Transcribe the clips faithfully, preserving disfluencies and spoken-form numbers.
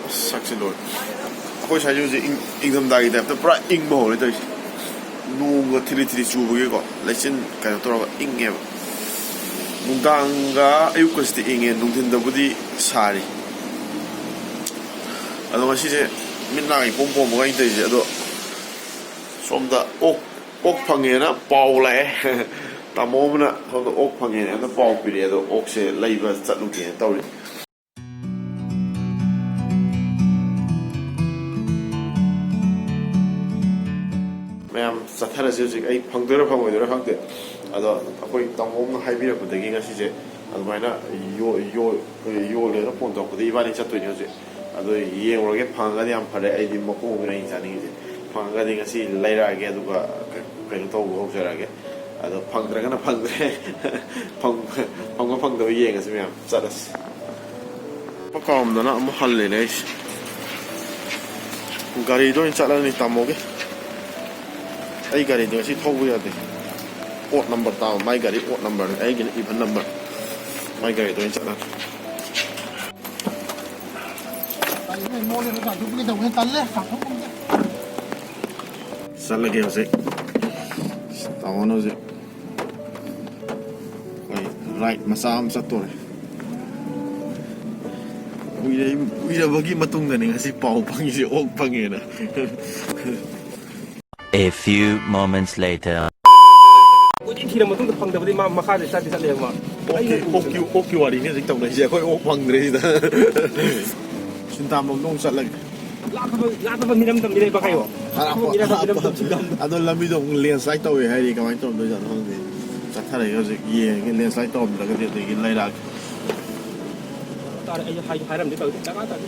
ꯁꯛꯁꯦ ꯂꯣꯏꯔꯦ꯫ ꯑꯩꯈꯣꯏ ꯁ꯭ꯋꯥꯏꯁꯦ ꯍꯧꯖꯤꯛ ꯏꯪ-, ꯏꯪꯊꯝꯊꯥꯒꯤ ꯇꯥꯏꯞꯇ ꯄꯨꯔꯥ ꯏꯪꯕ ꯍꯧꯔꯦ ꯇꯧꯔꯤꯁꯦ꯫ ꯅꯣꯡꯒ ꯊꯤꯂꯤ ꯊꯤꯂꯤ ꯆꯨꯕꯒꯤꯀꯣ, ꯂꯩꯆꯤꯟ ꯀꯩꯅꯣ ꯇꯧꯔꯒ ꯏꯪꯉꯦꯕ꯫ ꯅꯨꯡꯗꯥꯡꯒ ꯑꯌꯨꯛꯀꯁꯤꯗꯤ ꯏꯪꯉꯦ, ꯅꯨꯡꯊꯤꯟꯗꯕꯨꯗꯤ ꯁꯥꯔꯤ꯫ ꯑꯗꯣ ꯉꯁꯤꯁꯦ ꯃꯤꯠ ꯅꯥ ꯏꯄꯣꯝ ꯄꯣꯝꯃꯒ ꯑꯩꯅ ꯇꯧꯔꯤꯁꯦ꯫ ꯑꯗꯣ ꯁꯣꯝꯗ ꯑꯣꯛ, ꯑꯣꯛ ꯐꯪꯉꯦꯅ ꯄꯥꯎ ꯂꯥꯛꯑꯦ꯫ ꯇꯥꯃꯣ ꯑꯃꯅ ꯁꯣꯝꯗ ꯑꯣꯛ ꯐꯪꯉꯦꯅ ꯄꯥꯎ ꯄꯤꯔꯛꯑꯦ꯫ ꯑꯗꯣ ꯑꯣꯛꯁꯦ ꯂꯩꯕ ꯆꯠꯂꯨꯒꯦꯅ ꯇꯧꯔꯤ꯫ ꯃꯌꯥꯝ ꯆꯠꯊꯔꯁꯤ꯫ ꯍꯧꯖꯤꯛ ꯑꯩ ꯐꯪꯗꯣꯏꯔꯥ ꯐꯪꯉꯣꯏꯗꯣꯏꯔꯥ ꯈꯪꯗꯦ꯫ ꯑꯗꯣ ꯑꯩꯈꯣꯏ ꯇꯥꯃꯣ ꯑꯃꯅ ꯍꯥꯏꯕꯤꯔꯛꯄꯗꯒꯤ ꯉꯁꯤꯁꯦ ꯑꯗꯨꯃꯥꯏꯅ ꯌꯣ-, ꯌꯣ-, ꯌꯣꯜꯂꯦꯅ ꯐꯣꯟ ꯇꯧꯔꯛꯄꯗꯒꯤ ꯏꯕꯥꯅꯤ ꯆꯠꯇꯣꯏꯅꯦ ꯍꯧꯖꯤꯛ꯫ ꯑꯗꯣ ꯌꯦꯡꯉꯨꯔꯒꯦ, ꯐꯪꯉꯒꯗꯤ ꯌꯥꯝ ꯐꯔꯦ꯫ ꯑꯩꯗꯤ ꯃꯀꯣꯛꯅꯦ ꯑꯩꯅ ꯆꯥꯅꯤꯡꯉꯤꯁꯦ꯫ ꯐꯪꯉꯒꯗꯤ ꯉꯁꯤ ꯂꯩꯔꯛꯑꯒꯦ, ꯑꯗꯨꯒ ꯀꯩꯅꯣ ꯇꯧꯕ ꯍꯧꯖꯔꯛꯑꯒꯦ꯫ ꯑꯗꯣ ꯐꯪꯗ꯭ꯔꯒꯅ ꯐꯪꯗ꯭ꯔꯦ꯫ ꯐꯪ-, ꯐꯪꯕ ꯐꯪꯗꯕ ꯌꯦꯡꯉꯁꯤ ꯃꯌꯥꯝ꯫ ꯆꯠꯂꯁꯤ꯫ ꯄꯣꯠ ꯀꯥꯎꯔꯝꯗꯅ ꯑꯃꯨꯛ ꯍꯜꯂꯤꯅꯦ ꯑꯩꯁꯦ꯫ ꯒꯥꯔꯤꯗ ꯑꯣꯏꯅ ꯆꯠꯂꯅꯤ ꯇꯥꯃꯣꯒꯤ꯫ ꯑꯩ ꯒꯥꯔꯤꯗꯤ ꯉꯁꯤ ꯊꯧꯕ ꯌꯥꯗꯦ꯫ ꯑꯣꯠ ꯅꯝꯕꯔ ꯇꯥꯕ꯫ ꯃꯥꯏ ꯒꯥꯔꯤ ꯑꯣꯠ ꯅꯝꯕꯔꯅꯤ, ꯑꯩꯒꯤꯅ ꯏꯚꯟ ꯅꯝꯕꯔ꯫ ꯃꯥꯏ ꯒꯥꯔꯤꯗ ꯑꯣꯏꯅ ꯆꯠꯂꯅꯤ꯫ ꯇꯜꯂꯦ, ꯃꯣꯠꯂꯦ, ꯄꯩꯁꯥ ꯊꯣꯛꯄꯒꯤ ꯇꯧꯕꯅꯦ, ꯇꯜꯂꯦ, ꯆꯥꯊꯣꯛ ꯉꯝꯗꯦ꯫ ꯆꯠꯂꯒꯦ ꯍꯧꯖꯤꯛ꯫ ꯇꯥꯃꯣꯅ ꯍꯧꯖꯤꯛ ꯑꯩꯈꯣꯏ ꯔꯥꯏꯗ ꯃꯆꯥ ꯑꯃ ꯆꯠꯇꯣꯔꯦ꯫ ꯀꯨꯏꯔ-, ꯀꯨꯏꯔꯕꯒꯤ ꯃꯇꯨꯡꯗꯅꯤ ꯉꯁꯤ ꯄꯥꯎ ꯐꯪꯉꯤꯁꯦ, ꯑꯣꯛ ꯐꯪꯉꯦꯅ꯫ A few moments later. ꯀꯣꯏꯊꯤ ꯊꯤꯔ ꯃꯇꯨꯡꯗ ꯐꯪꯗꯕꯗꯤ ꯃꯥ ꯃꯈꯥꯗ ꯆꯠꯇꯤ ꯆꯠꯂꯦꯕ ꯃꯥ꯫ ꯑꯣꯛꯀꯤ, ꯑꯩꯅ ꯑꯣꯛꯀꯤ, ꯑꯣꯛꯀꯤ ꯋꯥꯔꯤꯅꯤ ꯍꯧꯖꯤꯛ ꯇꯧꯅꯩꯁꯦ꯫ ꯑꯩꯈꯣꯏ ꯑꯣꯛ ꯐꯪꯗ꯭ꯔꯦ ꯁꯤꯗ꯫ ꯁꯤꯟꯇꯥꯃꯣꯝꯗ ꯑꯃꯨꯛ ꯆꯠꯂꯒꯦ꯫ ꯂꯥꯞꯄꯕ, ꯂꯥꯞꯄꯕ ꯃꯤꯔꯝꯗ ꯃꯤꯔꯩꯕꯥꯛ ꯍꯥꯏꯌꯣ꯫ ꯑꯔꯥꯞꯄ, ꯂꯥꯞꯄꯕ ꯃꯤꯔꯝꯗ ꯑꯔꯥꯞꯄ꯫ ꯃꯤꯔꯝꯗꯝ꯫ ꯑꯗꯣ ꯂꯝꯕꯤꯗꯣ ꯑꯃꯨꯛ ꯂꯦꯟꯁ꯭ꯂꯥꯏꯗ ꯇꯧꯋꯦ ꯍꯥꯏꯔꯤ, ꯀꯃꯥꯏꯅ ꯇꯧꯔꯝꯗꯣꯏꯖꯥꯠꯅꯣ ꯈꯪꯗꯦ꯫ ꯆꯠꯊꯔꯒꯦ ꯍꯧꯖꯤꯛ, ꯌꯦꯡꯉꯒꯦ, ꯂꯦꯟꯁ꯭ꯂꯥꯏꯗ ꯇꯧꯔꯝꯗ꯭ꯔꯒꯗꯤ ꯑꯗꯒꯤ ꯂꯩꯔꯛꯑꯒꯦ꯫ ꯇꯥꯔꯦ, ꯑꯩ ꯍꯥꯏ-, ꯍꯥꯏꯔꯝꯗꯤ ꯇꯧꯗꯦ, ꯗꯔꯀꯥꯔ ꯇꯥꯗꯦ꯫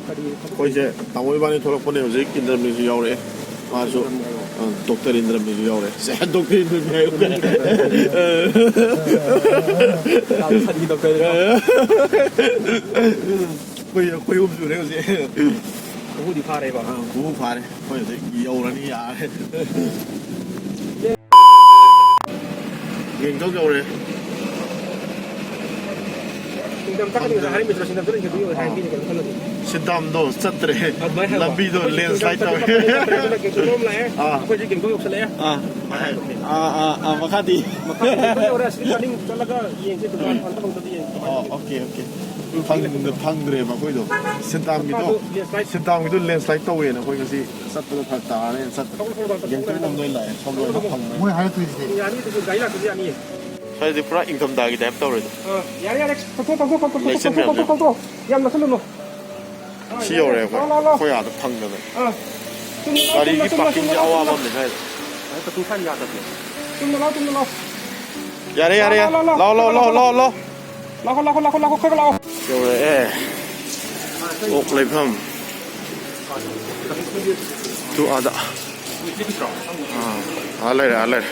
ꯀꯔꯤ ꯊꯕꯛ ꯑꯩꯈꯣꯏꯁꯦ ꯇꯥꯃꯣ ꯏꯕꯥꯅꯤ ꯊꯣꯛꯂꯛꯄꯅꯦ ꯍꯧꯖꯤꯛ, ꯏꯟꯗ꯭ꯔꯃꯤꯁꯨ ꯌꯥꯎꯔꯛꯑꯦ, ꯃꯥꯁꯨ, ꯑ, ꯗꯣꯛꯇꯔ ꯏꯟꯗ꯭ꯔꯃꯤꯁꯨ ꯌꯥꯎꯔꯦ꯫ ꯁꯦ, ꯗꯣꯛꯇꯔ ꯏꯟꯗ꯭ꯔꯃꯤ ꯍꯥꯏꯌꯨ꯫ ꯂꯥꯜ ꯁꯟꯒꯤ ꯗꯣꯛꯇꯔ꯫ ꯑꯩꯈꯣꯏ, ꯑꯩꯈꯣꯏ ꯑꯍꯨꯝ ꯁꯨꯔꯦ ꯍꯧꯖꯤꯛ꯫ ꯈꯨꯕꯨꯗꯤ ꯐꯥꯔꯦꯕ꯫ ꯑ, ꯈꯨꯕꯨ ꯐꯥꯔꯦ꯫ ꯑꯩꯈꯣꯏ ꯍꯧꯖꯤꯛ ꯌꯧꯔꯅꯤ, ꯌꯥꯔꯦ꯫ ꯒꯦꯡꯇꯣꯛ ꯌꯧꯔꯦ꯫ ꯁꯤꯟꯗꯥꯝ ꯆꯠꯀꯅꯤ ꯉꯁꯥꯏ ꯍꯥꯏꯔꯝꯃꯤꯗ꯭ꯔꯣ? ꯁꯤꯟꯗꯥꯝ ꯆꯠꯂ ꯌꯦꯡꯒꯦ ꯍꯥꯏꯔꯝꯃꯤꯅꯦ, ꯀꯩꯅꯣ ꯈꯜꯂꯗꯤ꯫ ꯁꯤꯟꯗꯥꯝꯗꯣ ꯆꯠꯇ꯭ꯔꯦ꯫ ꯑꯗꯨꯃꯥꯏꯅ ꯍꯥꯏꯕ꯫ ꯂꯝꯕꯤꯗꯣ ꯑꯩꯈꯣꯏꯁꯦ ꯁꯤꯟꯗꯥꯝ ꯂꯦꯟꯁ꯭ꯂꯥꯏꯠ ꯆꯠꯄ ꯇꯧꯔꯦ꯫ ꯆꯠꯄ ꯅꯠꯇ꯭ꯔꯦ, ꯑꯗꯨꯅ ꯒꯦꯡꯇꯣꯛ ꯌꯧꯔꯝ ꯂꯥꯛꯑꯦ꯫ ꯑꯥ꯫ ꯑꯩꯈꯣꯏꯁꯦ ꯒꯦꯡꯇꯣꯛ ꯌꯧꯁꯜꯂꯛꯑꯦ꯫ ꯑꯥ꯫ ꯑꯥ, ꯑꯥ, ꯑꯥ, ꯃꯈꯥꯗꯤ? ꯃꯈꯥꯗꯤ ꯒꯦꯡꯇꯣꯛ ꯌꯧꯔꯦ, ꯑꯁꯤꯗꯤ ꯃꯅꯤꯡ ꯆꯠꯂꯒ ꯌꯦꯡꯁꯦ, ꯗꯨꯀꯥꯟ ꯐꯪꯕ ꯐꯪꯗꯕ ꯌꯦꯡꯁꯦ꯫ ꯑꯣ, ꯑꯣꯀꯦ, ꯑꯣꯀꯦ꯫ ꯐꯪ-, ꯐꯪꯗ꯭ꯔꯦꯕ ꯑꯩꯈꯣꯏꯗꯣ꯫ ꯁꯤꯟꯗꯥꯝꯒꯤꯗꯣ, ꯃꯈꯥꯗꯣ ꯂꯦꯟꯁ꯭ꯂꯥꯏꯠ꯫ ꯁꯤꯟꯗꯥꯝꯒꯤꯗꯣ ꯂꯦꯟꯁ꯭ꯂꯥꯏꯠ ꯇꯧꯋꯦꯅ ꯑꯩꯈꯣꯏ ꯉꯁꯤ ꯆꯠꯄꯗꯣ ꯐꯔꯛ ꯇꯥꯔꯦꯅ ꯆꯠꯇ꯭ꯔꯦ꯫ ꯊꯧꯒꯠꯂꯣ, ꯊꯧꯒꯠꯂꯣ, ꯊꯧꯒꯠꯂꯣ꯫ ꯒꯦꯡꯇꯣꯛ ꯂꯣꯝꯗ ꯑꯣꯏꯅ ꯂꯥꯛꯑꯦ, ꯁꯣꯝꯗ ꯑꯣꯏꯅ ꯐꯪꯗ꯭ꯔꯦ꯫ ꯃꯣꯏ ꯍꯥꯏꯔꯛꯇꯣꯏꯁꯤꯗꯤ꯫ ꯌꯥꯅꯤ, ꯑꯗꯨꯁꯨ ꯒꯥꯔꯤ ꯂꯥꯛꯇ꯭ꯔꯗꯤ ꯌꯥꯅꯤꯌꯦ꯫ ꯁ꯭ꯋꯥꯏꯗꯤ ꯄꯨꯔꯥ ꯏꯪꯊꯝꯊꯥꯒꯤ ꯇꯥꯏꯞ ꯇꯧꯔꯦꯗ꯫ ꯑ, ꯌꯥꯔꯦ, ꯌꯥꯔꯦ꯫ ꯊꯣꯛ, ꯊꯣꯛ, ꯊꯣꯛ, ꯊꯣꯛ, ꯊꯣꯛ, ꯊꯣꯛ, ꯊꯣꯛ, ꯂꯩꯆꯤꯟ ꯊꯣꯛ, ꯊꯣꯛ, ꯃꯌꯥꯝꯁꯦ꯫ ꯊꯣꯛ, ꯊꯣꯛ, ꯊꯣꯛ꯫ ꯌꯥꯝ ꯅꯛꯁꯜꯂꯨꯅꯨ꯫ ꯑ, ꯁꯤ ꯌꯥꯔꯦ, ꯌꯧꯔꯦ ꯑꯩꯈꯣꯏ꯫ ꯂꯥꯎ, ꯂꯥꯎ, ꯂꯥꯎ꯫ ꯑꯩꯈꯣꯏ ꯑꯥꯗ ꯐꯪꯗꯕꯅꯤ꯫ ꯑ, ꯆꯨꯝꯅ ꯂꯥꯎ, ꯒꯥꯔꯤꯒꯤ ꯆꯨꯝꯅ, ꯆꯨꯝꯅ, ꯄꯥꯔꯀꯤꯡꯁꯦ ꯆꯨꯝꯅ, ꯑꯋꯥꯕ ꯆꯨꯝꯅ꯫ ꯑꯃꯅꯤ ꯁ꯭ꯋꯥꯏꯗ꯫ ꯑ, ꯀꯛꯆꯤꯡ ꯁ꯭ꯋꯥꯏꯗ ꯌꯥꯗꯕꯅꯦ꯫ ꯆꯨꯝꯅ ꯂꯥꯎ, ꯆꯨꯝꯅ ꯂꯥꯎ꯫ ꯌꯥꯔꯦ, ꯌꯥꯔꯦ, ꯂꯥꯎ, ꯌꯥꯔꯦ꯫ ꯂꯥꯎ, ꯂꯥꯎ, ꯂꯥꯎ, ꯂꯥꯎ, ꯂꯥꯎ, ꯂꯥꯎ, ꯂꯥꯎ꯫ ꯂꯥꯛꯈꯣ, ꯂꯥꯛꯈꯣ, ꯂꯥꯛꯈꯣ, ꯂꯥꯛꯈꯣ, ꯈꯔ ꯂꯥꯛꯑꯣ꯫ ꯌꯧꯔꯛꯑꯦ꯫ ꯑꯣꯛ ꯂꯩꯐꯝ꯫ ꯇꯨ ꯑꯥꯗ꯫ ꯑꯥ, ꯑꯥ ꯂꯩꯔꯦ, ꯑꯥ ꯂꯩꯔꯦ꯫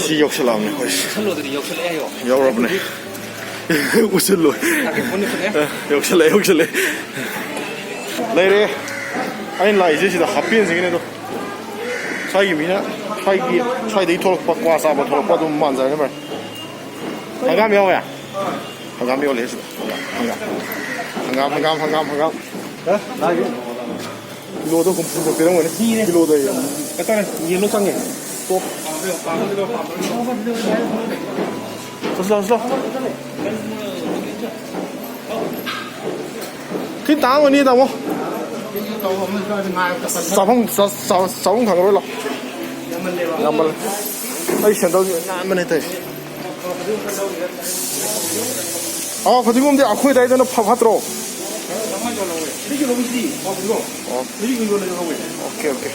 ꯁꯤ ꯌꯧꯁꯜꯂꯛꯑꯕꯅꯦ ꯑꯩꯈꯣꯏꯁꯦ꯫ ꯌꯧꯁꯜꯂꯣ ꯑꯗꯨꯗꯤ, ꯌꯧꯁꯜꯂꯛꯑꯦ ꯍꯥꯏꯌꯣ꯫ ꯌꯧꯔꯕꯅꯦ꯫ ꯎꯁꯤꯜꯂꯣ꯫ ꯇꯥꯔꯒꯦꯠ ꯐꯣꯟ ꯌꯧꯁꯜꯂꯛꯑꯦ꯫ ꯑ, ꯌꯧꯁꯜꯂꯛꯑꯦ, ꯌꯧꯁꯜꯂꯛꯑꯦ꯫ ꯂꯩꯔꯦ꯫ ꯑꯩꯅ ꯂꯥꯛꯏꯁꯦ ꯁꯤꯗ ꯍꯥꯞꯄꯦꯟꯁꯤꯒꯤꯅꯦ ꯑꯗꯣ꯫ ꯁ꯭ꯋꯥꯏꯒꯤ ꯃꯤꯅ ꯁ꯭ꯋꯥꯏꯒꯤ, ꯁ꯭ꯋꯥꯏꯗꯒꯤ ꯊꯣꯛꯂꯛꯄ ꯀ꯭ꯋꯥ ꯆꯥꯕ ꯊꯣꯛꯂꯛꯄ ꯑꯗꯨꯝ ꯃꯥꯟꯖꯔꯅꯤ ꯚꯥꯏ꯫ ꯍꯪꯒꯥꯝ ꯌꯥꯎꯋꯦ? ꯍꯪꯒꯥꯝ ꯌꯣꯜꯂꯦ ꯁꯤꯗ꯫ ꯍꯪꯒꯥꯝ, ꯍꯪꯒꯥꯝ, ꯍꯪꯒꯥꯝ, ꯍꯪꯒꯥꯝ, ꯍꯪꯒꯥꯝ꯫ ꯀꯤꯂꯣꯗ ꯍꯨꯝꯐꯨꯒ ꯄꯤꯔꯝꯒꯅꯤ꯫ ꯀꯤꯂꯣꯗ ꯌꯦꯡꯉꯨ꯫ ꯀꯩ ꯍꯥꯏꯇꯥꯔꯦ? ꯌꯦꯜꯂꯣ ꯆꯪꯉꯦ꯫ ꯇꯣꯞ꯫ ꯆꯠꯂꯣ, ꯆꯠꯂꯣ꯫ ꯈꯤꯇꯪ ꯇꯥꯡꯉꯝꯒꯅꯤ, ꯇꯥꯃꯣ꯫ ꯆꯥꯐꯝ, ꯆꯥ-, ꯆꯥ-, ꯆꯥꯐꯝ ꯈꯪꯉꯔꯣꯏ, ꯂꯥꯎ꯫ ꯌꯥꯝꯃꯜꯂꯦ꯫ ꯑꯩ ꯁꯦꯟꯗꯜꯁꯦ ꯅꯥꯟꯕꯅꯦ ꯇꯧꯔꯤꯁꯦ꯫ ꯑꯥ, ꯐꯗꯤꯒꯣꯝꯗꯤ ꯑꯩꯈꯣꯏ ꯑꯗꯥꯏꯗꯅ ꯐ-, ꯐꯠꯇ꯭ꯔꯣ? ꯑꯣ꯫ Okay, okay.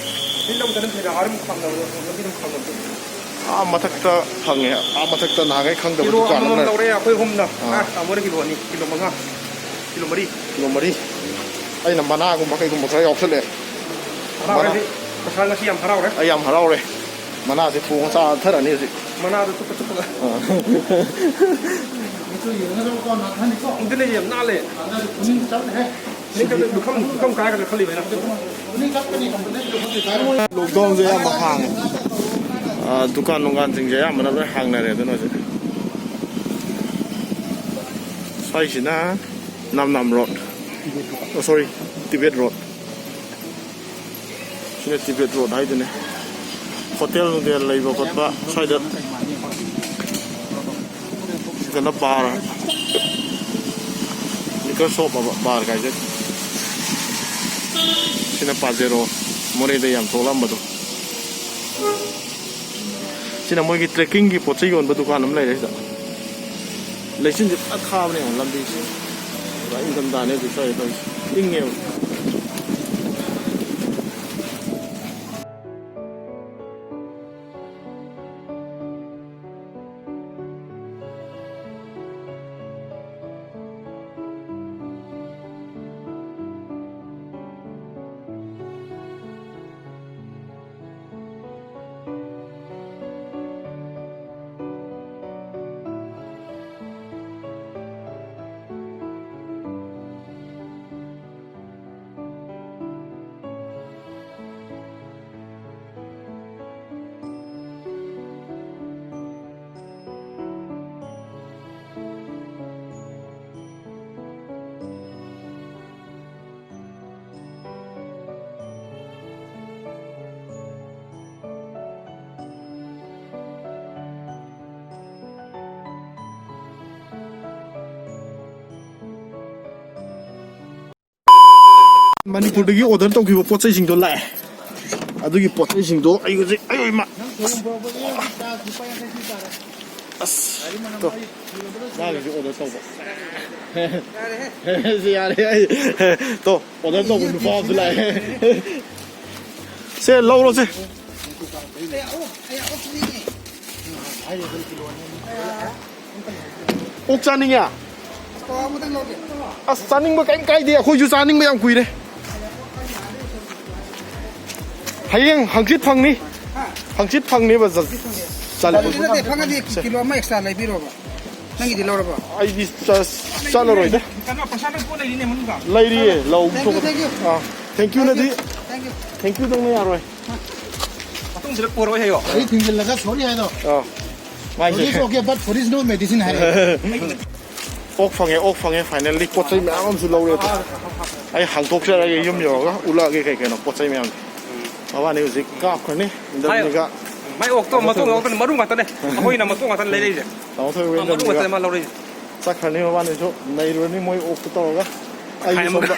ꯑꯥ ꯃꯊꯛꯇ ꯐꯪꯉꯦ꯫ ꯑꯥ ꯃꯊꯛꯇ ꯅꯍꯥꯟꯈꯩ ꯈꯪꯗꯕ ꯀꯤꯂꯣ ꯗꯨꯀꯥꯟ ꯑꯃ ꯑꯃꯃꯝ ꯂꯩ꯫ ꯂꯧꯔꯦ ꯑꯩꯈꯣꯏ ꯑꯍꯨꯝꯅ꯫ ꯑꯥ꯫ ꯑꯥ, ꯇꯥꯃꯣꯅ ꯀꯤꯂꯣ ꯑꯅꯤ, ꯀꯤꯂꯣ ꯃꯉꯥ, ꯀꯤꯂꯣ ꯃꯔꯤ꯫ ꯀꯤꯂꯣ ꯃꯔꯤ꯫ ꯑꯩꯅ ꯃꯅꯥꯒꯨꯝꯕ ꯀꯩꯒꯨꯝꯕ ꯈꯔ ꯌꯥꯎꯁꯜꯂꯛꯑꯦ꯫ ꯍꯔꯥꯎꯔꯦ꯫ ꯃꯅꯥ꯫ ꯄꯩꯁꯥ ꯉꯁꯤ ꯌꯥꯝ ꯍꯔꯥꯎꯔꯦ꯫ ꯑꯩ ꯌꯥꯝ ꯍꯔꯥꯎꯔꯦ꯫ ꯃꯅꯥꯁꯦ ꯊꯣꯡꯉ ꯆꯥꯊꯔꯅꯤ ꯍꯧꯖꯤꯛ꯫ ꯃꯅꯥꯗꯣ ꯆꯨꯞꯄ ꯆꯨꯞꯄꯒ꯫ ꯑꯥ꯫ ꯑꯗꯨꯅꯦ ꯌꯥꯝ ꯅꯥꯜꯂꯦ꯫ ꯂꯨꯈꯝ, ꯂꯨꯈꯝ ꯀꯥꯏꯒꯗ꯭ꯔꯥ ꯈꯜꯂꯤꯕ ꯑꯩꯅ꯫ ꯂꯣꯛꯗꯥꯎꯟꯁꯦ ꯑꯌꯥꯝꯕ ꯍꯥꯡꯉꯦ꯫ ꯑꯥ, ꯗꯨꯀꯥꯟ ꯅꯨꯡꯒꯥꯟꯁꯤꯡꯁꯦ ꯑꯌꯥꯝꯕꯅ ꯂꯣꯏ ꯍꯥꯡꯅꯔꯦ ꯑꯗꯨꯅ ꯍꯧꯖꯤꯛ꯫ ꯁ꯭ꯋꯥꯏꯁꯤꯅ ꯅꯝꯅꯝ ꯔꯣꯗ, ꯑꯣ, ꯁꯣꯔꯤ, ꯇꯤꯕꯦꯠ ꯔꯣꯗ꯫ ꯁꯤꯅ ꯇꯤꯕꯦꯠ ꯔꯣꯗ ꯍꯥꯏꯗꯨꯅꯦ꯫ ꯍꯣꯇꯦꯜ ꯅꯨꯡꯇꯦꯜ ꯂꯩꯕ ꯈꯣꯠꯄ ꯁ꯭ꯋꯥꯏꯗ꯫ ꯁꯤꯗꯅ ꯕꯥꯔ, ꯂꯤꯀꯔ ꯁꯣꯞ ꯍꯥꯏꯕ, ꯕꯥꯔ ꯀꯥꯏꯁꯦ꯫ ꯁꯤꯅ ꯄꯥꯖꯦꯔꯣ, ꯃꯣꯔꯦꯗ ꯌꯥꯝ ꯊꯣꯛꯂꯝꯕꯗꯣ꯫ ꯁꯤꯅ ꯃꯣꯏꯒꯤ ꯇ꯭ꯔꯦꯛꯀꯤꯡꯒꯤ ꯄꯣꯠ ꯆꯩ ꯌꯣꯟꯕ ꯗꯨꯀꯥꯟ ꯑꯃ ꯂꯩꯔꯦ ꯁꯤꯗ꯫ ꯂꯩꯆꯤꯟꯁꯦ ꯐꯖꯅ ꯊꯥꯕꯅꯦ ꯌꯦꯡꯉꯣ ꯂꯝꯕꯤꯁꯦ꯫ ꯄꯨꯔꯥ ꯏꯪꯊꯝꯊꯥꯅꯦ ꯍꯧꯖꯤꯛ ꯁ꯭ꯋꯥꯏꯗ ꯇꯧꯔꯤꯁꯦ꯫ ꯏꯪꯉꯦꯕ꯫ ꯃꯅꯤꯄꯨꯔꯗꯒꯤ ꯑꯣꯔꯗꯔ ꯇꯧꯈꯤꯕ ꯄꯣꯠ ꯆꯩꯁꯤꯡꯗꯣ ꯂꯥꯛꯑꯦ꯫ ꯑꯗꯨꯒꯤ ꯄꯣꯠ ꯆꯩꯁꯤꯡꯗꯣ ꯑꯩ ꯍꯧꯖꯤꯛ, ꯑꯩ ꯏꯃꯥ! ꯑꯁ! ꯇꯣ, ꯃꯥꯒꯤꯁꯨ ꯑꯣꯔꯗꯔ ꯇꯧꯕ꯫ ꯁꯤ ꯌꯥꯔꯦ, ꯑꯩ, ꯇꯣ, ꯑꯣꯔꯗꯔ ꯇꯧꯕ ꯅꯨꯄꯥ ꯑꯃꯁꯨ ꯂꯥꯛꯑꯦ꯫ ꯁꯦ, ꯂꯧꯔꯣ, ꯁꯦ꯫ ꯑꯣꯛ ꯆꯥꯅꯤꯡꯉꯦ? ꯑꯁ, ꯆꯥꯅꯤꯡꯕ ꯀꯩꯝ ꯀꯥꯏꯗꯦ, ꯑꯩꯈꯣꯏꯁꯨ ꯆꯥꯅꯤꯡꯕ ꯌꯥꯝ ꯀꯨꯏꯔꯦ꯫ ꯍꯌꯦꯡ ꯍꯪꯆꯤꯠ ꯐꯪꯅꯤ꯫ ꯍꯪꯆꯤꯠ ꯐꯪꯅꯦꯕ꯫ ꯆ-, ꯆꯥꯅꯤꯡꯕ꯫ ꯑꯗꯨꯗꯤ ꯅꯠꯇꯦ, ꯐꯪꯉꯗꯤ ꯀꯤꯂꯣ ꯑꯃ ꯑꯦꯛꯁꯇ꯭ꯔꯥ ꯂꯩꯕꯤꯔꯣꯕ꯫ ꯅꯪꯒꯤꯗꯤ ꯂꯧꯔꯕꯣ? ꯑꯩꯗꯤ ꯆ-, ꯆꯠꯂꯔꯣꯏꯗ꯫ ꯀꯩꯅꯣ, ꯄꯩꯁꯥ ꯂꯣꯏ ꯄꯣꯠ ꯂꯩꯔꯤꯅꯦ ꯃꯅꯨꯡꯗ꯫ ꯂꯩꯔꯤꯌꯦ, ꯂꯧ-, Thank you, thank you. Ah, thank you ꯅꯗꯤ꯫ Thank you. Thank you ꯗꯪꯅ ꯌꯥꯔꯣꯏ꯫ ꯃꯇꯨꯡꯁꯤꯗ ꯄꯨꯔꯛꯑꯣꯏ ꯍꯥꯏꯌꯣ꯫ ꯑꯩ ꯊꯤꯡꯖꯤꯜꯂꯒ sorry ꯍꯥꯏꯗꯣ꯫ ꯑꯥ, ꯃꯥꯏꯁꯦ꯫ Sorry is okay, but sorry is no medicine ꯍꯥꯏꯔꯦ꯫ ꯑꯣꯛ ꯐꯪꯉꯦ, ꯑꯣꯛ ꯐꯪꯉꯦ, finally꯫ ꯄꯣꯠ ꯆꯩ ꯃꯌꯥꯝ ꯑꯃꯁꯨ ꯂꯧꯔꯦ꯫ ꯑꯗꯣ ꯑꯩ ꯍꯥꯡꯗꯣꯛꯆꯔꯒꯦ, ꯌꯨꯝ ꯌꯧꯔꯒ ꯎꯠꯂꯛꯑꯒꯦ ꯀꯩ ꯀꯩꯅꯣ ꯄꯣꯠ ꯆꯩ ꯃꯌꯥꯝ꯫ ꯃꯕꯥꯅꯤ ꯍꯧꯖꯤꯛ ꯀꯥꯞꯈ꯭ꯔꯅꯤ꯫ ꯃꯥꯏ, ꯏꯟꯗ꯭ꯔꯅꯤꯒ ꯃꯥꯏ ꯑꯣꯛꯇꯣ ꯃꯇꯣꯡ ꯌꯥꯎꯗꯅ ꯃꯔꯨ ꯉꯥꯛꯇꯅꯦ꯫ ꯑꯩꯈꯣꯏꯅ ꯃꯇꯣꯡ ꯉꯥꯛꯇꯅꯦ ꯂꯩꯔꯛꯏꯁꯦ꯫ ꯇꯥꯃꯣ ꯊꯣꯏꯕ ꯑꯥ, ꯃꯔꯨ ꯏꯟꯗ꯭ꯔꯅꯤꯒ ꯉꯥꯛꯇꯅꯦ ꯃꯥ ꯂꯧꯔꯛꯏꯁꯦ꯫ ꯆꯠꯈ꯭ꯔꯅꯤ ꯃꯕꯥꯅꯤꯁꯨ꯫ ꯅꯩꯔꯨꯔꯅꯤ ꯃꯣꯏ ꯑꯣꯛꯇꯣ ꯇꯧꯔꯒ꯫ ꯑꯩꯅ ꯈꯥꯏ ꯑꯃ꯫ ꯁꯣꯝꯗ,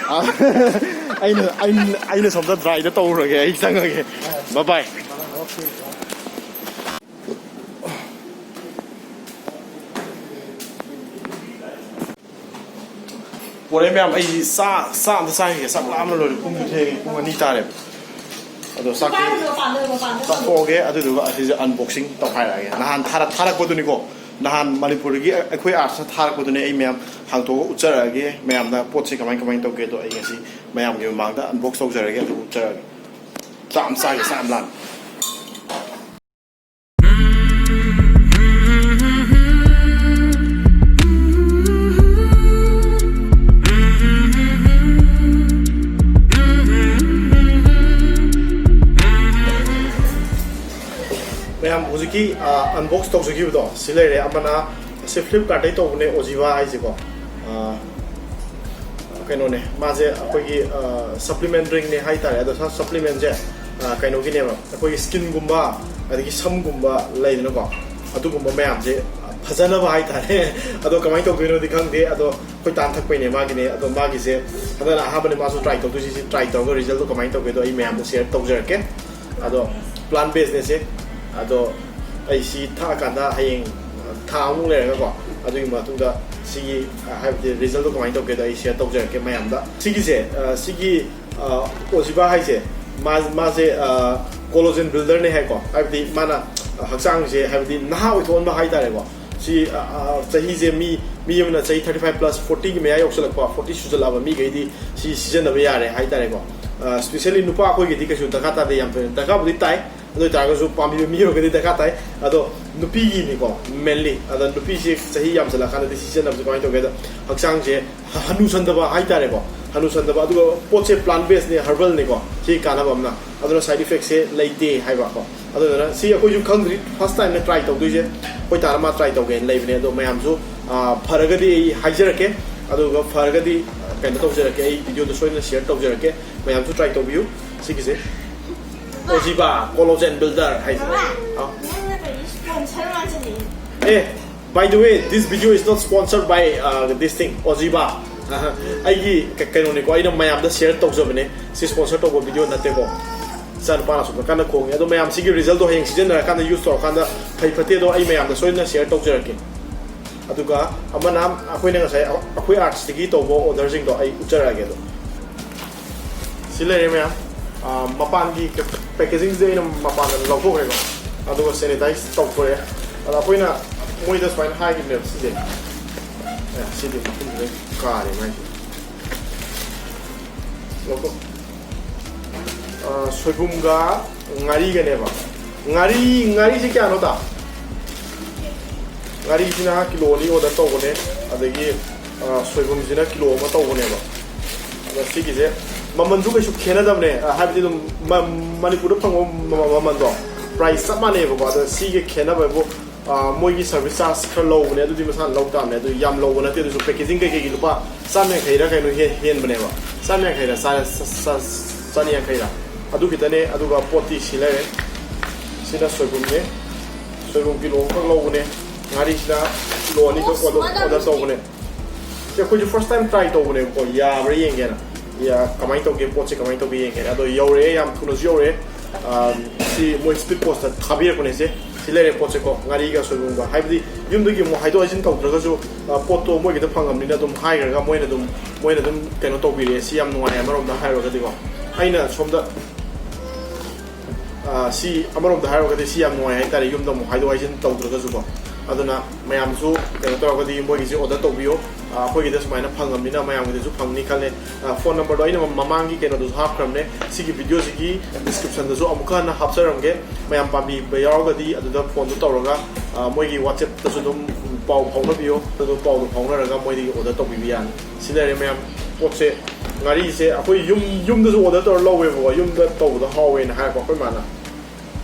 ꯑꯩꯅ, ꯑꯩꯅ, ꯑꯩꯅ ꯁꯣꯝꯗ dry ꯗ ꯇꯧꯔꯨꯔꯒꯦ꯫ ꯑꯩ ꯆꯪꯉꯒꯦ꯫ Bye bye꯫ ꯄꯣꯔꯦ ꯃꯌꯥꯝ, ꯑꯩ ꯆꯥ, ꯆꯥ ꯑꯝꯇ ꯆꯥꯈꯤꯒꯦ꯫ ꯆꯥꯛ ꯂꯥꯝꯅ ꯂꯣꯏꯔꯦ꯫ ꯄꯨꯡꯁꯨ ꯊꯦꯡꯉꯦ, ꯄꯨꯡ ꯑꯅꯤ ꯇꯥꯔꯦꯕ꯫ ꯑꯗꯣ ꯆꯥꯛꯇꯤ ꯆꯥꯊꯣꯛꯑꯒꯦ, ꯑꯗꯨꯗꯨꯒ ꯑꯁꯤꯁꯦ unboxing ꯇꯧꯈꯥꯏꯔꯛꯑꯒꯦ꯫ ꯅꯍꯥꯟ ꯊꯥꯔꯛ-, ꯊꯥꯔꯛꯄꯗꯨꯅꯤꯀꯣ, ꯅꯍꯥꯟ ꯃꯅꯤꯄꯨꯔꯗꯒꯤ ꯑꯩꯈꯣꯏ ꯑꯥꯔꯠꯁꯅ ꯊꯥꯔꯛꯄꯗꯨꯅꯦ꯫ ꯑꯩ ꯃꯌꯥꯝ ꯍꯥꯡꯇꯣꯛꯑꯒ ꯎꯠꯆꯔꯛꯑꯒꯦ ꯃꯌꯥꯝꯗ ꯄꯣꯠꯁꯦ ꯀꯃꯥꯏ ꯀꯃꯥꯏꯅ ꯇꯧꯒꯦꯗꯣ꯫ ꯑꯩ ꯉꯁꯤ ꯃꯌꯥꯝꯒꯤ ꯃꯃꯥꯡꯗ unbox ꯇꯧꯖꯔꯒꯦ, ꯑꯗꯨꯒ ꯎꯠꯆꯔꯛꯑꯒꯦ꯫ ꯆꯥꯛ ꯑꯃ ꯆꯥꯒꯦ, ꯆꯥꯛ ꯑꯃ ꯂꯥꯝꯃꯦ꯫ ꯃꯌꯥꯝ ꯍꯧꯖꯤꯛꯀꯤ, ꯑ, unbox ꯇꯧꯖꯈꯤꯕꯗꯣ ꯁꯤ ꯂꯩꯔꯦ꯫ ꯑꯃꯅ ꯁꯤ Flipkart ꯇꯩ ꯇꯧꯕꯅꯦ, Ozziva ꯍꯥꯏꯁꯦꯀꯣ꯫ ꯑ, ꯀꯩꯅꯣꯅꯦ ꯃꯥꯁꯦ, ꯑꯩꯈꯣꯏꯒꯤ, ꯑ, supplement drink ꯅꯦ ꯍꯥꯏꯇꯥꯔꯦ꯫ ꯑꯗꯣ ꯁ-, supplement ꯁꯦ, ꯑ, ꯀꯩꯅꯣꯒꯤꯅꯦꯕ, ꯑꯩꯈꯣꯏꯒꯤ skin ꯒꯨꯝꯕ ꯑꯗꯒꯤ ꯁꯝꯒꯨꯝꯕ ꯂꯩꯗꯅꯀꯣ, ꯑꯗꯨꯒꯨꯝꯕ ꯃꯌꯥꯝꯁꯦ ꯐꯖꯅꯕ ꯍꯥꯏꯇꯥꯔꯦ꯫ ꯑꯗꯣ ꯀꯃꯥꯏꯅ ꯇꯧꯗꯣꯏꯅꯣꯗꯤ ꯈꯪꯗꯦ꯫ ꯑꯗꯣ ꯑꯩꯈꯣꯏ ꯇꯥꯟ ꯊꯛꯄꯩꯅꯦ ꯃꯥꯒꯤꯅꯦ꯫ ꯑꯗꯣ ꯃꯥꯒꯤꯁꯦ ꯍꯟꯗꯛꯅ ꯑꯍꯥꯟꯕꯅꯦ ꯃꯥꯁꯨ try ꯇꯧꯗꯣꯏꯁꯦ꯫ ꯁꯤ try ꯇꯧꯔꯒ result ꯇꯣ ꯀꯃꯥꯏꯅ ꯇꯧꯒꯦꯗꯣ ꯑꯩ ꯃꯌꯥꯝꯗ share ꯇꯧꯖꯔꯛꯀꯦ꯫ ꯑꯗꯣ plant based ꯅꯦ ꯁꯤ꯫ ꯑꯗꯣ ꯑꯩ ꯁꯤ ꯊꯛꯑꯀꯥꯟꯗ ꯍꯌꯦꯡ ꯊꯥ ꯑꯃꯨꯛ ꯂꯩꯔꯒꯀꯣ, ꯑꯗꯨꯒꯤ ꯃꯇꯨꯡꯗ ꯁꯤꯒꯤ, ꯑ, ꯍꯥꯏꯕꯗꯤ result ꯇꯣ ꯀꯃꯥꯏꯅ ꯇꯧꯒꯦꯗꯣ ꯑꯩ share ꯇꯧꯖꯔꯛꯀꯦ ꯃꯌꯥꯝꯗ꯫ ꯁꯤꯒꯤꯁꯦ, ꯑ, ꯁꯤꯒꯤ, ꯑ, Ozziva ꯍꯥꯏꯁꯦ, ꯃꯥ-, ꯃꯥꯁꯦ, ꯑ, collagen builder ꯅꯦ ꯍꯥꯏꯀꯣ, ꯍꯥꯏꯕꯗꯤ ꯃꯥꯅ, ꯑ, ꯍꯛꯆꯥꯡꯁꯦ ꯍꯥꯏꯕꯗꯤ ꯅꯍꯥ ꯑꯣꯏꯊꯣꯛꯍꯟꯕ ꯍꯥꯏꯇꯥꯔꯦꯀꯣ꯫ ꯁꯤ, ꯑ, ꯑ, ꯆꯍꯤꯁꯦ ꯃꯤ, ꯃꯤ ꯑꯃꯅ ꯆꯍꯤ thirty five plus, forty ꯒꯤ ꯃꯌꯥ ꯌꯧꯁꯜꯂꯛꯄ, forty ꯁꯨꯖꯜꯂꯛꯑꯕ ꯃꯤꯈꯩꯗꯤ ꯁꯤ ꯁꯤꯖꯤꯟꯅꯕ ꯌꯥꯔꯦ ꯍꯥꯏꯇꯥꯔꯦꯀꯣ꯫ ꯑ, specially ꯅꯨꯄꯥ ꯑꯩꯈꯣꯏꯒꯤꯗꯤ ꯀꯩꯁꯨ ꯗꯔꯀꯥꯔ ꯇꯥꯗꯦ, ꯌꯥꯝ ꯊꯣꯏꯅ꯫ ꯗꯔꯀꯥꯔꯕꯨꯗꯤ ꯇꯥꯏ, ꯑꯗꯨ ꯑꯣꯏꯇꯥꯔꯒꯁꯨ ꯄꯥꯝꯕꯤꯕ ꯃꯤ ꯑꯣꯏꯔꯒꯗꯤ ꯗꯔꯀꯥꯔ ꯇꯥꯏ꯫ ꯑꯗꯣ ꯅꯨꯄꯤꯒꯤꯅꯤꯀꯣ, mainly꯫ ꯑꯗ ꯅꯨꯄꯤꯁꯦ ꯆꯍꯤ ꯌꯥꯝꯁꯜꯂꯛꯑꯀꯥꯟꯗꯗꯤ ꯁꯤ ꯁꯤꯖꯤꯟꯅꯕꯁꯦ ꯀꯃꯥꯏꯅ ꯇꯧꯒꯦꯗ, ꯍꯛꯆꯥꯡꯁꯦ ꯍ-, ꯍꯅꯨꯁꯟꯗꯕ ꯍꯥꯏꯇꯥꯔꯦꯀꯣ, ꯍꯅꯨꯁꯟꯗꯕ꯫ ꯑꯗꯨꯒ ꯄꯣꯠꯁꯦ plant based ꯅꯦ, herbal ꯅꯦꯀꯣ, ꯁꯤ ꯀꯥꯟꯅꯕ ꯑꯃꯅ꯫ ꯑꯗꯨꯅ side effect ꯁꯦ ꯂꯩꯇꯦ ꯍꯥꯏꯕꯀꯣ꯫ ꯑꯗꯨꯗꯨꯅ ꯁꯤ ꯑꯩꯈꯣꯏꯁꯨ ꯈꯪꯗ꯭ꯔꯤ, first time ꯅꯦ try ꯇꯧꯗꯣꯏꯁꯦ꯫ ꯑꯩꯈꯣꯏ ꯇꯥꯅ ꯃꯥ try ꯇꯧꯒꯦꯅ ꯂꯩꯕꯅꯦ꯫ ꯑꯗꯣ ꯃꯌꯥꯝꯁꯨ ꯑꯥ, ꯐꯔꯒꯗꯤ ꯑꯩ ꯍꯥꯏꯖꯔꯛꯀꯦ, ꯑꯗꯨꯒ ꯐꯔꯒꯗꯤ ꯀꯩꯅꯣ ꯇꯧꯖꯔꯛꯀꯦ, ꯑꯩ ꯚꯤꯗꯤꯑꯣꯗ ꯁꯣꯏꯗꯅ ꯁꯤꯌꯔ ꯇꯧꯖꯔꯛꯀꯦ꯫ ꯃꯌꯥꯝꯁꯨ ꯇ꯭ꯔꯥꯏ ꯇꯧꯕꯤꯌꯨ꯫ ꯁꯤꯒꯤꯁꯦ ꯑꯣꯖꯤꯕꯥ ꯀꯣꯂꯣꯖꯦꯟ ꯕꯤꯜꯗꯔ ꯍꯥꯏꯁꯦ꯫ ꯍꯥꯎ꯫ ꯅꯪꯅ ꯀꯔꯤ ꯁ꯭ꯄꯣꯟꯁꯔ ꯃꯥꯟꯁꯤꯜꯂꯛꯑꯦ? ꯑꯦ, by the way, this video is not sponsored by, uh, this thing, ꯑꯣꯖꯤꯕꯥ꯫ ꯑꯩꯒꯤ ꯀ-, ꯀꯩꯅꯣꯅꯤꯀꯣ, ꯑꯩꯅ ꯃꯌꯥꯝꯗ ꯁꯤꯌꯔ ꯇꯧꯖꯕꯅꯦ꯫ ꯁꯤ ꯁ꯭ꯄꯣꯟꯁꯔ ꯇꯧꯕ ꯚꯤꯗꯤꯑꯣ ꯅꯠꯇꯦꯀꯣ꯫ ꯏꯆꯥꯅꯨꯄꯥꯅ ꯑꯁꯣꯝꯗ ꯀꯟꯅ ꯈꯣꯡꯉꯤ꯫ ꯑꯗꯣ ꯃꯌꯥꯝ ꯁꯤꯒꯤ ꯔꯤꯖꯜꯗꯣ ꯍꯌꯦꯡ ꯁꯤꯖꯤꯟꯅꯔꯀꯥꯟꯗ, ꯌꯨꯁ ꯇꯧꯔꯀꯥꯟꯗ ꯐꯩ ꯐꯠꯇꯦꯗꯣ ꯑꯩ ꯃꯌꯥꯝꯗ ꯁꯣꯏꯗꯅ ꯁꯤꯌꯔ ꯇꯧꯖꯔꯛꯀꯦ꯫ ꯑꯗꯨꯒ ꯑꯃꯅ ꯑꯩꯈꯣꯏꯅ ꯉꯁꯥꯏ ꯑꯩꯈꯣꯏ ꯑꯥꯔꯠꯁꯇꯒꯤ ꯇꯧꯕ ꯑꯣꯔꯗꯔꯁꯤꯡꯗꯣ ꯑꯩ ꯎꯠꯆꯔꯛꯑꯒꯦ꯫ ꯑꯗꯣ ꯁꯤ ꯂꯩꯔꯦ ꯃꯌꯥꯝ꯫ ꯑꯥ, ꯃꯄꯥꯟꯒꯤ ꯄꯦꯀꯦꯖꯤꯡꯁꯦ ꯑꯩꯅ ꯃꯄꯥꯟꯗ ꯂꯧꯊꯣꯛꯈ꯭ꯔꯦꯀꯣ, ꯑꯗꯨꯒ ꯁꯦꯅꯤꯇꯥꯏꯁ ꯇꯧꯊꯣꯛꯑꯦ꯫ ꯑꯗ ꯑꯩꯈꯣꯏꯅ ꯃꯣꯏꯗ ꯁꯨꯃꯥꯏꯅ ꯍꯥꯏꯈꯤꯕꯅꯦꯕ, ꯁꯤꯁꯦ꯫ ꯑꯦ, ꯁꯤꯗꯤ ꯃꯈꯨꯝꯁꯤꯗ ꯀꯥꯔꯦ ꯃꯥꯏꯁꯦ꯫ ꯂꯧꯊꯣꯛ꯫ ꯑꯥ, ꯁꯣꯏꯕꯨꯝꯒ ꯉꯥꯔꯤꯒꯅꯦꯕ꯫ ꯉꯥꯔꯤ, ꯉꯥꯔꯤꯁꯦ ꯀꯌꯥꯅꯣ, ꯇꯥ? ꯉꯥꯔꯤꯁꯤꯅ ꯀꯤꯂꯣ ꯑꯅꯤ ꯑꯣꯔꯗꯔ ꯇꯧꯕꯅꯦ, ꯑꯗꯒꯤ, ꯑꯥ, ꯁꯣꯏꯕꯨꯝꯁꯤꯅ ꯀꯤꯂꯣ ꯑꯃ ꯇꯧꯕꯅꯦꯕ꯫ ꯑꯗꯣ ꯁꯤꯒꯤꯁꯦ ꯃꯃꯜꯁꯨ ꯀꯩꯁꯨ ꯈꯦꯠꯅꯗꯕꯅꯦ, ꯑꯥ, ꯍꯥꯏꯕꯗꯤ ꯑꯗꯨꯝ ꯃ-, ꯃꯅꯤꯄꯨꯔꯗ ꯐꯪꯕ ꯃ-, ꯃ-, ꯃꯃꯜꯗꯣ, ꯄ꯭ꯔꯥꯏꯁ ꯆꯞ ꯃꯥꯟꯅꯩꯕꯀꯣ꯫ ꯑꯗꯣ ꯁꯤꯒꯤ ꯈꯦꯠꯅꯕ ꯍꯥꯏꯕꯨ, ꯑꯥ, ꯃꯣꯏꯒꯤ ꯁꯔꯚꯤꯁ ꯆꯥꯔꯖ ꯈꯔ ꯂꯧꯕꯅꯦ, ꯑꯗꯨꯗꯤ ꯃꯁꯥꯅ ꯂꯧ ꯇꯥꯕꯅꯦ꯫ ꯑꯗꯨ ꯌꯥꯝ ꯂꯧꯕ ꯅꯠꯇꯦ, ꯑꯗꯨꯁꯨ ꯄꯦꯀꯦꯖꯤꯡ ꯀꯩꯀꯩꯒꯤ ꯂꯨꯄꯥ ꯆꯥꯝ ꯌꯥꯡꯈꯩꯔ ꯀꯩꯅꯣ ꯍꯦ-, ꯍꯦꯟꯕꯅꯦꯕ꯫ ꯆꯥꯝ ꯌꯥꯡꯈꯩꯔ ꯆꯥ-, ꯆꯥ-, ꯆꯥ-, ꯆꯅꯤ ꯌꯥꯡꯈꯩꯔ, ꯑꯗꯨ ꯈꯤꯇꯅꯦ꯫ ꯑꯗꯨꯒ ꯄꯣꯠꯇꯤ ꯁꯤ ꯂꯩꯔꯦ꯫ ꯁꯤꯅ ꯁꯣꯏꯕꯨꯝꯅꯦ, ꯁꯣꯏꯕꯨꯝ ꯀꯤꯂꯣ ꯑꯃꯈꯛ ꯂꯧꯕꯅꯦ꯫ ꯉꯥꯔꯤꯁꯤꯅ ꯀꯤꯂꯣ ꯑꯅꯤꯈꯛ ꯑꯣꯔꯗꯔ, ꯑꯣꯔꯗꯔ ꯇꯧꯕꯅꯦ꯫ ꯁꯤ ꯑꯩꯈꯣꯏꯁꯨ ꯐꯥꯔꯁ ꯇꯥꯏꯝ ꯇ꯭ꯔꯥꯏ ꯇꯧꯕꯅꯦꯕꯀꯣ, ꯌꯥꯕ꯭ꯔꯥ ꯌꯦꯡꯒꯦꯅ꯫ ꯌꯥ-, ꯀꯃꯥꯏꯅ ꯇꯧꯒꯦ, ꯄꯣꯠꯁꯦ ꯀꯃꯥꯏꯅ ꯇꯧꯒꯦ ꯌꯦꯡꯒꯦꯅ꯫ ꯑꯗꯣ ꯌꯧꯔꯛꯑꯦ, ꯌꯥꯝ ꯊꯨꯅꯁꯨ ꯌꯧꯔꯛꯑꯦ꯫ ꯑꯥ, ꯁꯤ ꯃꯣꯏ ꯁ꯭ꯄꯤꯠ ꯄꯣꯁꯇ ꯊꯥꯕꯤꯔꯛꯄꯅꯦ꯫ ꯁꯦ, ꯁꯤ ꯂꯩꯔꯦ ꯄꯣꯠꯁꯦꯀꯣ, ꯉꯥꯔꯤꯒ ꯁꯣꯏꯕꯨꯝꯒ꯫ ꯍꯥꯏꯕꯗꯤ ꯌꯨꯝꯗꯒꯤ ꯑꯃꯨꯛ ꯍꯥꯏꯗꯣꯛ ꯍꯥꯏꯖꯤꯟ ꯇꯧꯗ꯭ꯔꯒꯁꯨ, ꯑꯥ, ꯄꯣꯠꯇꯣ ꯃꯣꯏꯒꯤꯗ ꯐꯪꯉꯕꯅꯤꯅ ꯑꯗꯨꯝ ꯍꯥꯏꯈ꯭ꯔꯒ ꯃꯣꯏꯅ ꯑꯗꯨꯝ, ꯃꯣꯏꯅ ꯑꯗꯨꯝ ꯀꯩꯅꯣ ꯇꯧꯕꯤꯔꯛꯑꯦ꯫ ꯁꯤ ꯌꯥꯝ ꯅꯨꯡꯉꯥꯏ ꯑꯃꯔꯣꯝꯗ ꯍꯥꯏꯔꯨꯔꯒꯗꯤꯀꯣ꯫ ꯑꯩꯅ ꯁꯣꯝꯗ ꯑꯥ, ꯁꯤ ꯑꯃꯔꯣꯝꯗ ꯍꯥꯏꯔꯨꯔꯒꯗꯤ ꯁꯤ ꯌꯥꯝ ꯅꯨꯡꯉꯥꯏ ꯍꯥꯏꯇꯥꯔꯦ, ꯌꯨꯝꯗ ꯑꯃꯨꯛ ꯍꯥꯏꯗꯣꯛ ꯍꯥꯏꯖꯤꯟ ꯇꯧꯗ꯭ꯔꯒꯁꯨꯀꯣ꯫ ꯑꯗꯨꯅ ꯃꯌꯥꯝꯁꯨ ꯀꯩꯅꯣ ꯇꯧꯔꯒꯗꯤ ꯃꯣꯏꯒꯤꯁꯦ ꯑꯣꯔꯗꯔ ꯇꯧꯕꯤꯌꯣ꯫ ꯑꯥ, ꯑꯩꯈꯣꯏꯒꯤꯗ ꯁꯨꯃꯥꯏꯅ ꯐꯪꯉꯕꯅꯤꯅ ꯃꯌꯥꯝꯒꯤꯗꯁꯨ ꯐꯪꯅꯤ ꯈꯜꯂꯦ꯫ ꯑꯥ, ꯐꯣꯟ ꯅꯝꯕꯔꯗꯣ ꯑꯩꯅ ꯃꯃꯥꯡꯒꯤ ꯀꯩꯅꯣꯗꯁꯨ ꯍꯥꯞꯈ꯭ꯔꯕꯅꯦ, ꯁꯤꯒꯤ ꯚꯤꯗꯤꯑꯣꯁꯤꯒꯤ ꯗꯤꯁꯀ꯭ꯔꯤꯞꯁꯟꯗꯁꯨ ꯑꯃꯨꯛꯀ ꯍꯟꯅ ꯍꯥꯞꯆꯔꯝꯒꯦ꯫ ꯃꯌꯥꯝ ꯄꯥꯝꯕꯤꯕ ꯌꯥꯎꯔꯒꯗꯤ ꯑꯗꯨꯗ ꯐꯣꯟꯗꯣ ꯇꯧꯔꯒ, ꯑꯥ, ꯃꯣꯏꯒꯤ ꯋꯥꯆꯦꯞꯇꯁꯨ ꯑꯗꯨꯝ ꯄꯥꯎ ꯐꯥꯎꯅꯕꯤꯌꯣ, ꯑꯗꯨꯒ ꯄꯥꯎꯗꯣ ꯐꯥꯎꯅꯔꯒ ꯃꯣꯏꯗꯒꯤ ꯑꯣꯔꯗꯔ ꯇꯧꯕꯤꯕ ꯌꯥꯅꯤ꯫ ꯁꯤ ꯂꯩꯔꯦ ꯃꯌꯥꯝ꯫ ꯄꯣꯠꯁꯦ, ꯉꯥꯔꯤꯁꯦ ꯑꯩꯈꯣꯏ ꯌꯨꯝ, ꯌꯨꯝꯗꯁꯨ ꯑꯣꯔꯗꯔ ꯇꯧꯔ ꯂꯧꯋꯦꯕꯀꯣ꯫ ꯌꯨꯝꯗ ꯇꯧꯕꯗꯣ ꯍꯥꯎꯋꯦꯅ ꯍꯥꯏꯔꯛꯄ ꯑꯩꯈꯣꯏ ꯃꯥꯅ꯫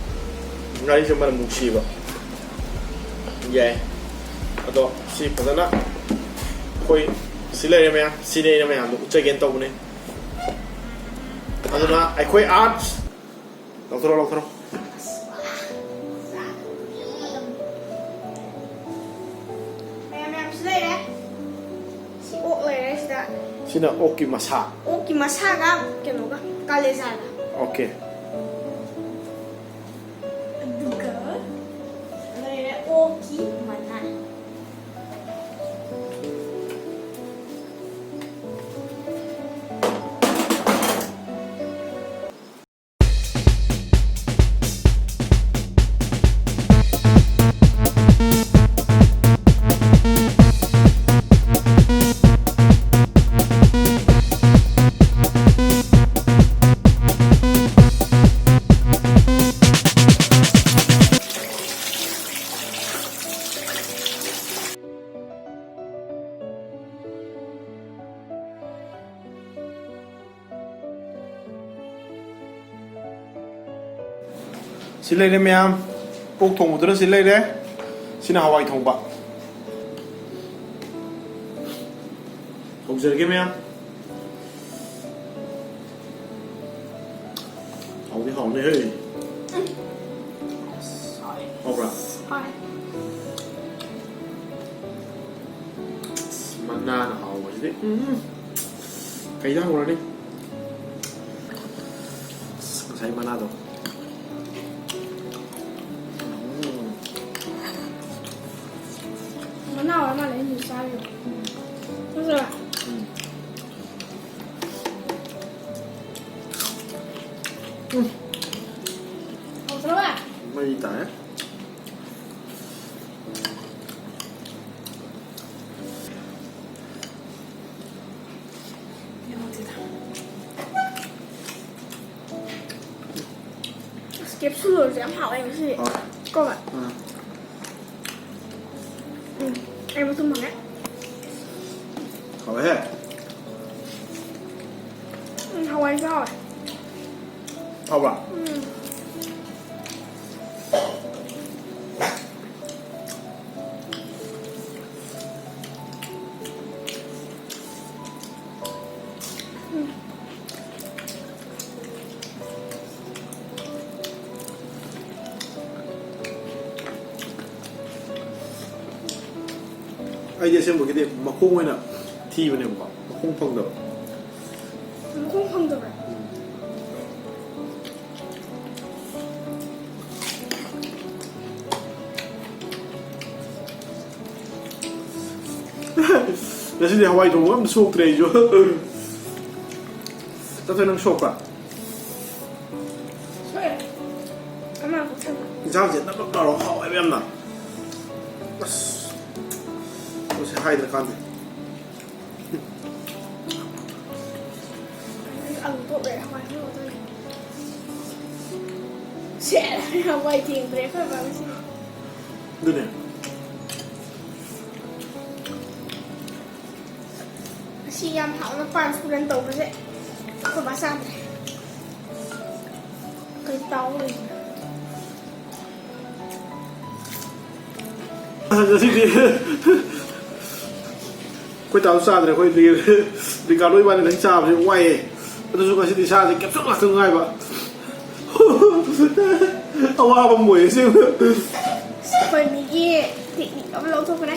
ꯉꯥꯔꯤꯁꯦ ꯃꯅꯝ ꯅꯨꯡꯁꯤꯕ꯫ ꯌꯥꯏ꯫ ꯑꯗꯣ ꯁꯤ ꯐꯖꯅ ꯑꯩꯈꯣꯏ ꯁꯤ ꯂꯩꯔꯦ ꯃꯌꯥꯝ, ꯁꯤꯅꯤ ꯑꯩꯅ ꯃꯌꯥꯝꯗ ꯎꯠꯆꯒꯦꯅ ꯇꯧꯕꯅꯦ꯫ ꯑꯗꯨꯅ ꯑꯩꯈꯣꯏ ꯑꯥꯔꯠꯁ ꯂꯧꯊꯣꯔꯣ, ꯂꯧꯊꯣꯔꯣ꯫ ꯃꯌꯥꯝ ꯃꯌꯥꯝꯁꯨ ꯂꯩꯔꯦ꯫ ꯁꯤ ꯑꯣꯛ ꯂꯩꯔꯦ ꯁꯤꯗ꯫ ꯁꯤꯅ ꯑꯣꯛꯀꯤ ꯃꯁꯥ꯫ ꯑꯣꯛꯀꯤ ꯃꯁꯥꯒ ꯀꯩꯅꯣꯒ, ꯀꯥꯂꯦꯖꯥꯒ꯫ ꯑꯣꯀꯦ꯫ ꯑꯗꯨꯒ ꯂꯩꯔꯦ ꯑꯣꯛꯀꯤ ꯃꯅꯥ꯫ ꯁꯤ ꯂꯩꯔꯦ ꯃꯌꯥꯝ꯫ ꯑꯣꯛ ꯊꯣꯡꯕꯗꯨꯅ ꯁꯤ ꯂꯩꯔꯦ꯫ ꯁꯤꯅ ꯍꯋꯥꯏ ꯊꯣꯡꯕ꯫ ꯍꯧꯖꯔꯒꯦ ꯃꯌꯥꯝ꯫ ꯍꯥꯎꯗꯤ ꯍꯥꯎꯅꯤꯍꯦ꯫ ꯍꯥꯎꯕ꯭ꯔꯥ? ꯍꯣꯏ꯫ ꯃꯅꯥꯅ ꯍꯥꯎꯕꯁꯤꯗꯤ꯫ ꯎꯝ꯫ ꯀꯩꯗ ꯍꯧꯔꯅꯤ? ꯑꯁ, ꯉꯁꯥꯏ ꯃꯅꯥꯗꯣ꯫ ꯎꯝ꯫ ꯃꯅꯥ ꯑꯣꯏꯔ ꯃꯥꯜꯂꯦ ꯑꯩꯅ ꯆꯥꯔꯤꯗꯣ꯫ ꯎꯝ꯫ ꯅꯠꯇ꯭ꯔꯥ? ꯎꯝ꯫ ꯎꯝ꯫ ꯍꯥꯎꯇ꯭ꯔꯕ? ꯃꯩ ꯇꯥꯔꯦ꯫ ꯑꯁ, ꯀꯦꯞꯁꯨꯜ ꯑꯣꯏꯔꯁꯨ ꯌꯥꯝ ꯍꯥꯎꯋꯦ ꯉꯁꯤꯗꯤ꯫ ꯍꯣꯏ꯫ ꯀꯣ ꯚꯥꯏ? ꯎꯝ꯫ ꯎꯝ, ꯑꯩ ꯃꯇꯨꯝ ꯐꯪꯉꯦ꯫ ꯍꯥꯎꯋꯦꯍꯦ꯫ ꯎꯝ, ꯍꯋꯥꯏꯁꯨ ꯍꯥꯎꯋꯦ꯫ ꯍꯥꯎꯕ꯭ꯔꯥ? ꯎꯝ꯫ ꯑꯩꯗꯤ ꯑꯁꯦꯡꯕꯒꯤꯗꯤ ꯃꯈꯣꯡ ꯑꯣꯏꯅ ꯊꯤꯕꯅꯦꯕꯀꯣ, ꯃꯈꯣꯡ ꯐꯪꯗꯕ꯫ ꯃꯈꯣꯡ ꯐꯪꯗꯕ꯭ꯔꯥ? ꯉꯁꯤꯗꯤ ꯍꯋꯥꯏ ꯊꯣꯡꯕ ꯑꯝꯇ ꯁꯣꯛꯇ꯭ꯔꯦ ꯑꯩꯁꯨ꯫ ꯇꯥꯊꯣꯏ, ꯅꯪ ꯁꯣꯛꯄ꯭ꯔꯥ? ꯁꯣꯛꯑꯦ꯫ ꯑꯃ ꯄꯨꯊꯕ꯫ ꯏꯟꯁꯥꯡꯁꯦ ꯅꯞ ꯅꯞ ꯂꯥꯎꯔꯒ ꯍꯥꯎꯋꯦꯕ ꯌꯥꯝꯅ꯫ ꯑꯁ, ꯃꯁꯤ ꯍꯥꯏꯗ꯭ꯔꯀꯥꯟꯗꯦ꯫ ꯑꯂꯨ ꯇꯣꯠꯂꯦ, ꯍꯋꯥꯏ ꯉꯧꯗꯣꯏꯅꯦ꯫ ꯁꯦ, ꯍꯋꯥꯏ ꯊꯦꯡꯗ꯭ꯔꯦ ꯑꯩꯈꯣꯏ ꯕꯥ ꯉꯁꯤꯗꯤ꯫ ꯑꯗꯨꯅꯦ꯫ ꯉꯁꯤ ꯌꯥꯝ ꯍꯥꯎꯅ ꯄꯥꯟ ꯁꯨꯔꯟ ꯇꯧꯕꯁꯦ ꯑꯩꯈꯣꯏ ꯕꯥ ꯆꯥꯗ꯭ꯔꯦ꯫ ꯀꯩ ꯇꯥꯎ ꯂꯩ? ꯉꯁꯤꯗꯤ ꯑꯩꯈꯣꯏ ꯇꯥꯎ ꯆꯥꯗ꯭ꯔꯦ, ꯑꯩꯈꯣꯏ ꯂꯤ-, ꯂꯤꯀꯥꯗꯣ ꯏꯕꯥꯅꯤ ꯈꯛ ꯆꯥꯕꯁꯦ ꯋꯥꯏꯑꯦ꯫ ꯑꯗꯨꯁꯨ ꯉꯁꯤꯗꯤ ꯏꯁꯥꯁꯦ ꯀꯦꯞꯁꯨꯜ ꯉꯥꯛꯇ ꯉꯥꯏꯕ꯫ ꯑꯋꯥꯕ ꯑꯃ ꯑꯣꯏꯌꯦ ꯑꯁꯦꯡꯕ꯫ ꯑꯩꯈꯣꯏ ꯃꯤꯒꯤ ꯄꯤꯛꯅꯤꯛ ꯑꯃ ꯂꯧꯊꯣꯛꯈ꯭ꯔꯦ꯫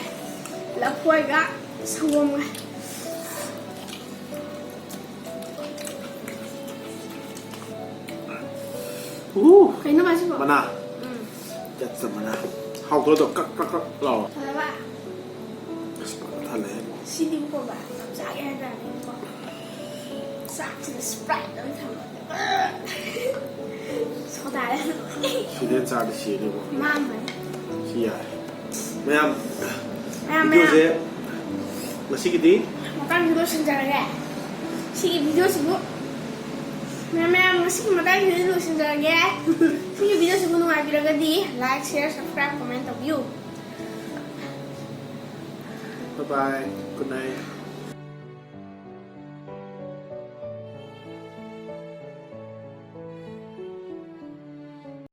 ꯂꯐꯣꯏꯒ ꯁꯪꯒꯣꯝꯒ꯫ ꯎ, ꯀꯩꯅꯣ ꯃꯥꯁꯤꯕꯣ? ꯃꯅꯥ꯫ ꯎꯝ꯫ ꯌꯥꯠꯆ ꯃꯅꯥ꯫ ꯍꯥꯎꯗ꯭ꯔꯣ ꯑꯗꯣ? ꯀ꯭ꯔꯛ ꯀ꯭ꯔꯛ ꯀ꯭ꯔꯛ ꯂꯥꯎꯔꯣ꯫ ꯐꯖꯕ꯫ ꯑꯁ, ꯐꯖꯅ ꯊꯜꯂꯦꯍꯦ꯫ ꯁꯤꯗꯤ ꯀꯣꯕ ꯌꯥꯝ ꯆꯥꯒꯦ ꯍꯥꯏꯇꯥꯔꯗꯤꯀꯣ꯫ ꯆꯥꯛꯁꯤꯗ Sprite ꯑꯃ ꯊꯝꯃꯒ꯫ ꯁꯣꯗꯥ꯫ ꯁꯤꯗ ꯆꯥꯔꯗꯤ ꯁꯤꯔꯅꯤꯕꯣ꯫ ꯃꯥꯡꯕꯅꯤ꯫ ꯁꯤ ꯌꯥꯔꯦ꯫ ꯃꯌꯥꯝ, ꯃꯌꯥꯝ, ꯚꯤꯗꯤꯑꯣꯁꯦ ꯉꯁꯤꯒꯤꯗꯤ ꯃꯇꯥꯡꯁꯤ ꯂꯣꯏꯁꯤꯟꯖꯔꯒꯦ꯫ ꯁꯤꯒꯤ ꯚꯤꯗꯤꯑꯣꯁꯤꯕꯨ ꯃꯌꯥꯝ, ꯃꯌꯥꯝ ꯉꯁꯤꯒꯤ ꯃꯇꯥꯡꯁꯤꯗ ꯂꯣꯏꯁꯤꯟꯖꯔꯒꯦ꯫ ꯁꯤꯒꯤ ꯚꯤꯗꯤꯑꯣꯁꯤꯕꯨ ꯅꯨꯡꯉꯥꯏꯕꯤꯔꯒꯗꯤ like, share, subscribe, comment ꯇꯧꯕꯤꯌꯨ꯫ Bye bye. Good night.